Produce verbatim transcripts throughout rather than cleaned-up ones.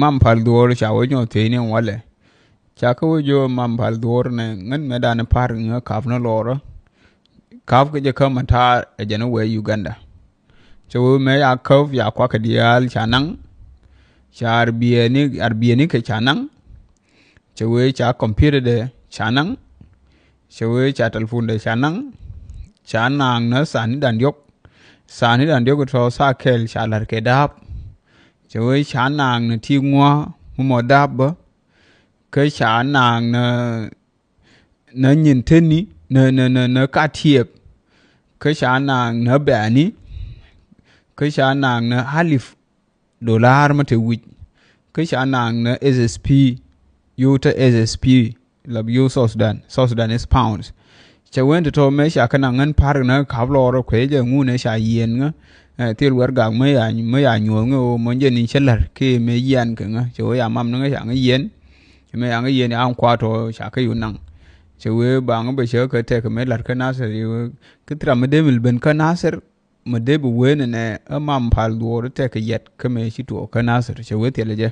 Mam Pal Dhuɔr ca wee nyɔk thiecni walɛ. Ca kä wee jiök Mam Pal Dhuɔr nɛ ŋän mɛ dan pa̱r ŋä ka̱p ni lɔɔrä. Ka̱p kɛ jɛ kä mɛ ta̱a̱ ɛ jɛn wee Uganda. Cɛ wee mɛ ya käp ya kuak kɛ diaal ca naŋ. Ca arbiɛni arbiɛni kɛ ca naŋ. Cɛ wee ca computer dɛ ca naŋ. Cɛ wee ca telephone dɛ ca naŋ. Ca naŋ ni tha̱a̱ŋ ni dan diɔk. Tha̱a̱ŋ ni dan diɔk tɔ̱ tha̱a̱ kɛl ca la̱r kɛ da̱a̱p. Cɛ wee ca naŋ ni ti ŋua̱ mi mɔ da̱a̱p bä. Kä ca naŋ ni ni nyin teni ni ni ni ni ka tiɛp. Kä ca naŋ ni bɛ̈ni. Kä ca naŋ ni halif dolar mi te wi̱c. Kä ca naŋ ni S S P. Yo̱o̱ te S S P la bi yo̱o̱ South Sudan, South Sudanese pounds. Cɛ wen ti tɔ mɛ ca kä naŋ ŋän pa̱r ni ka̱p lɔɔr kuecä ŋun ɛ ca yiɛn ŋä. Thil wɛr gak mɛ ya mɛ ya nyuɔ̱th ŋä ɣöö mɔn jɛ ni cä la̱r kɛ mɛ yian kɛ ŋä cɛ wee ya mam ni ŋä ca ŋä yiɛn. Mɛ ya ŋä yiɛn ya ŋ kua̱r tɔ ca kä yu naŋ. Cɛ wee ba ŋä bɛ cä kä tɛk mɛ la̱r kä Nasir. Kä thil ram mi dee mi ben kä Nasir. Mɛ dee bi wee ni nɛ ɛ Mam Pal Dhuɔr tɛk kɛ yɛt kä mɛ ci tuɔɔk kä Nasir cɛ wee thilɛ jɛ.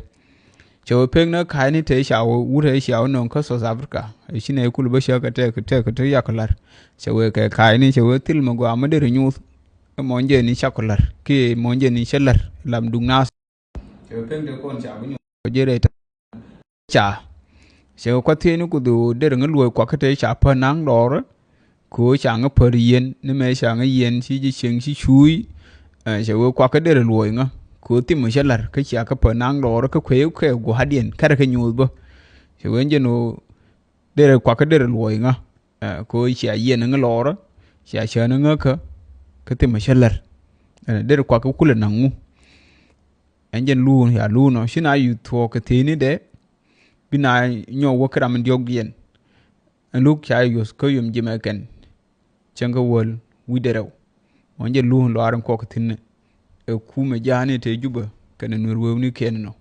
Cɛ wee pek ni ka̱cni te ca wee wut ɛ ca wee nöŋ kä South Africa. Ɛ ci nɛ kul bä cä kɛ tɛk tɛk te yak la̱r. Cɛ wee kɛ ka̱cni cɛ wee thil mɛ gɔaa mi deri nyuuth. Ɛ mɔn jɛ ni cak la̱r kiɛ mɔn jɛ ni cä la̱r lam duŋ Nasir. Cɛ wee pek te kɔn ca bi nyuɔth jɛ rɛy ta̱a̱. Ca cɛ kɛ kua̱th thiecni kuth ɣöö derɛ ŋä luɔ̱c kuakä te ca pär naŋ lɔɔrä. Kɛ ɣöö ca ŋä pär yiɛn ni mɛ ca ŋä yiɛn ci ji̱ cieŋ ci cuuc. Cɛ wee kuakä derɛ luɔ̱c ŋä kɛ ɣöö thimɛ cä la̱r kä cia kä pär naŋ lɔɔrä kä kuecä kɛ gua̱a̱thdiɛn kärɛ kɛ nyuuth bä. Cɛ wee jɛn ɣöö derɛ kuakä derɛ luɔ̱c ŋä kɛ ɣöö cia yiɛn ŋä lɔɔrä. Cia cään ŋä kä kä thimɛ cä la̱r. Derɛ kuakä kulɛ naŋ ŋu. Ɛn jɛn luun ya luun ɔ ci na yuth thuɔɔk kɛ thiecni dɛ. Bi na nyɔk wä kä ram in diɔk yɛn. Ɛn luk ca yuth kä yom jimɛ kɛn. Cäŋ kä wäl wi̱cdɛ rɛw. Mɔ jɛ luun lɔaar in kɔk thi̱n ɛ kumɛ ja̱a̱ni te Jubɛ kɛnɛ nuɛr wewni kiɛn nɔ.